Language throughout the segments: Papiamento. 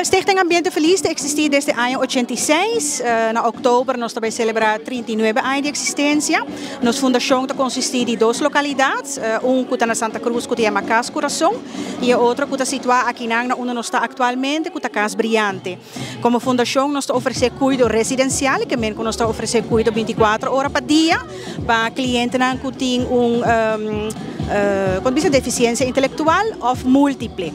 Stichting Ambiente Feliz ta existi desde aña 86. Na october nos ta bay celebra 39 aña di existencia. Nos fundacion ta consisti di dos localidad, un cu ta na Santa Cruz, cu ta yama Cas Curason, y e otro cu ta situa aki na unda nos ta actualmente, cu ta Cas Briyante. Como fundacion nos ta ofrece cuido residencial, kiermen cu nos ta ofrece cuido 24 ora pa dia pa clientenan cu tin un con bisa, deficiencia intelectual of multiple.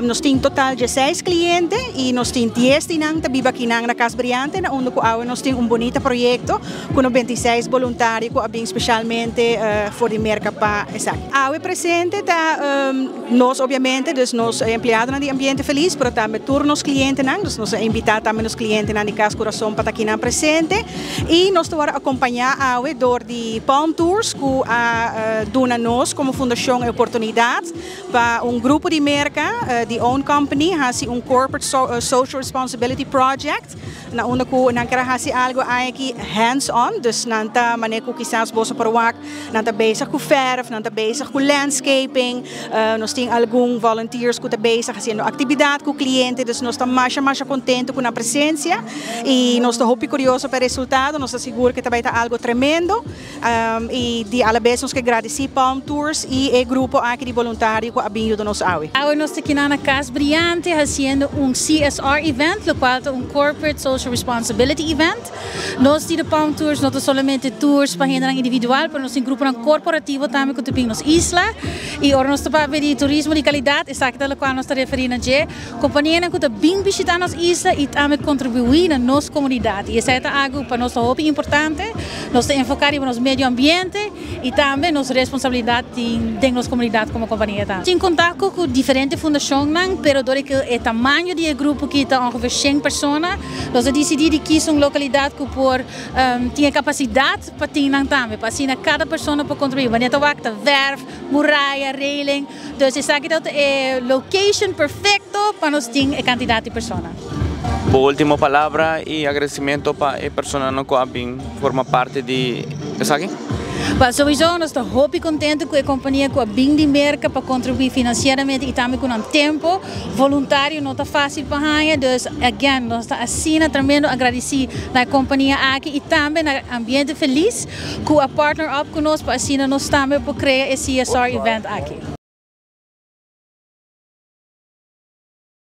Nos tin total di 6 cliente y nos tin 10 di nan ta biba aki na Cas Briyante, na unda cu awe nos tin un bunita proyecto cu 26 voluntario cu a bin specialmente for di Merca pa esaki. Awe presente ta nos, obviamente, dus nos empleadonan di Ambiente Feliz, pero tambe tur nos clientenan, dus nos a invita tambe nos clientenan di Cas Curason pa ta aki presente y nos ta acompaña awe door di Palm Tours, cu a duna nos como fundacion e oportunidad pa un grupo di Merca, di Own Company, hasi un Corporate Social Responsibility Project, na unda cu nan kier hasi algo aki hands-on, dus nan ta mane cu kisas boso por wak, nan ta bezig cu verf, nan ta bezig cu landscaping, nos tin algun volunteers cu ta bezig haciendo actividad cu cliente, dus nos ta masha masha contento cu nan presencia y nos ta hopi curioso pa e resultado. Nos ta sigur cu tambe ta algo tremendo y di alabes nos kier gradici Palm Tours y e grupo aki di voluntario cu a bin yuda nos awe. Awe nos ta aki na Cas Briyante haciendo un CSR event, locual ta un Corporate Social Responsibility Event. Nos di Palm Tours no ta solamente tours pa hende individual, mas nos tin grupo corporativo tambe cu tin nos isla. Y ora nos ta di turismo di calidad, esaki ta locual nos ta referiendo na compania cu ta bin bishita nos isla y tambe contribui na nos comunidad. Y esaki ta algo pa nos hopi importante. Nos ta enfoca den nos medio ambiente y tambe nos responsabilidad den nos comunidad como compania tambe. Tin contacto cu diferente fundacion, pero door cu e tamaño di grupo cu ta ongeveer 100 persona, nos a dicidi di kies un localidad cu por tin capacidad pa tin tambe, pa asina cada persona por contribui. Manera ta verf, muraya, railing. Dus esaki ta e location perfecto pa nos tin e cantidad di persona. Por ultimo palabra y agradecimento pa e personanan cu a bin forma parti di esaki? Well, sowieso nos ta hopi contento cu e compania cu a bin di Merca pa contribui financieramente y tambe cu nan tempo voluntario. No ta facil pa haya, dus again nos ta asina tremendo agradeci na e compania aki y tambe na Ambiente Feliz cu a partner up cu nos pa asina nos tambe por crea e CSR event aki.